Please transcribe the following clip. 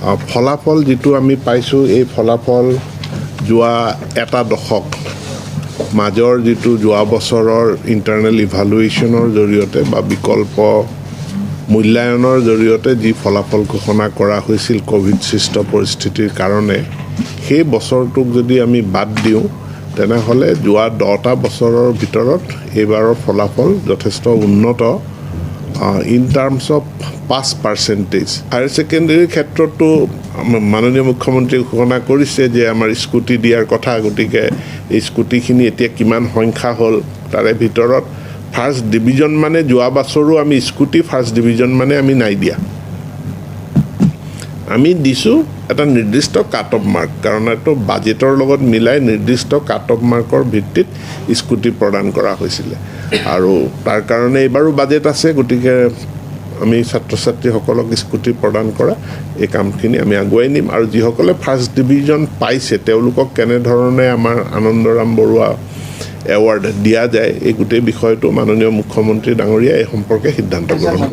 ফলাফল যিটো আমি পাইছোঁ, এই ফলাফল যোৱা এটা দশক মাজৰ যিটো যোৱা বছৰৰ ইণ্টাৰনেল ইভালুৱেশ্যনৰ জৰিয়তে বা বিকল্প মূল্যায়নৰ জৰিয়তে যি ফলাফল ঘোষণা কৰা হৈছিল ক'ভিড সৃষ্ট পৰিস্থিতিৰ কাৰণে, সেই বছৰটোক যদি আমি বাদ দিওঁ, তেনেহ'লে যোৱা 10টা বছৰৰ ভিতৰত এইবাৰৰ ফলাফল যথেষ্ট উন্নত in terms of pass percentage। Higher ছেকেণ্ডেৰীৰ ক্ষেত্ৰতো মাননীয় মুখ্যমন্ত্ৰীয়ে ঘোষণা কৰিছে যে আমাৰ স্কুটি দিয়াৰ কথা। গতিকে এই স্কুটিখিনি এতিয়া কিমান সংখ্যা হ'ল, তাৰে ভিতৰত ফাৰ্ষ্ট ডিভিজন মানে যোৱা বছৰো আমি স্কুটি ফাৰ্ষ্ট ডিভিজন মানে আমি নাই দিয়া। আমি দিছোঁ এটা নিৰ্দিষ্ট কাট অফ মাৰ্ক, কাৰণ এইটো বাজেটৰ লগত মিলাই নিৰ্দিষ্ট কাট অফ মাৰ্কৰ ভিত্তিত স্কুটি প্ৰদান কৰা হৈছিলে আৰু তাৰ কাৰণে এইবাৰো বাজেট আছে। গতিকে আমি ছাত্ৰ ছাত্ৰীসকলক স্কুটি প্ৰদান কৰা এই কামখিনি আমি আগুৱাই নিম আৰু যিসকলে ফাৰ্ষ্ট ডিভিজন পাইছে, তেওঁলোকক কেনেধৰণে আমাৰ আনন্দৰাম বৰুৱা এৱাৰ্ড দিয়া যায়, এই গোটেই বিষয়টো মাননীয় মুখ্যমন্ত্ৰী ডাঙৰীয়াই এই সম্পৰ্কে সিদ্ধান্ত গ্ৰহণ কৰিব।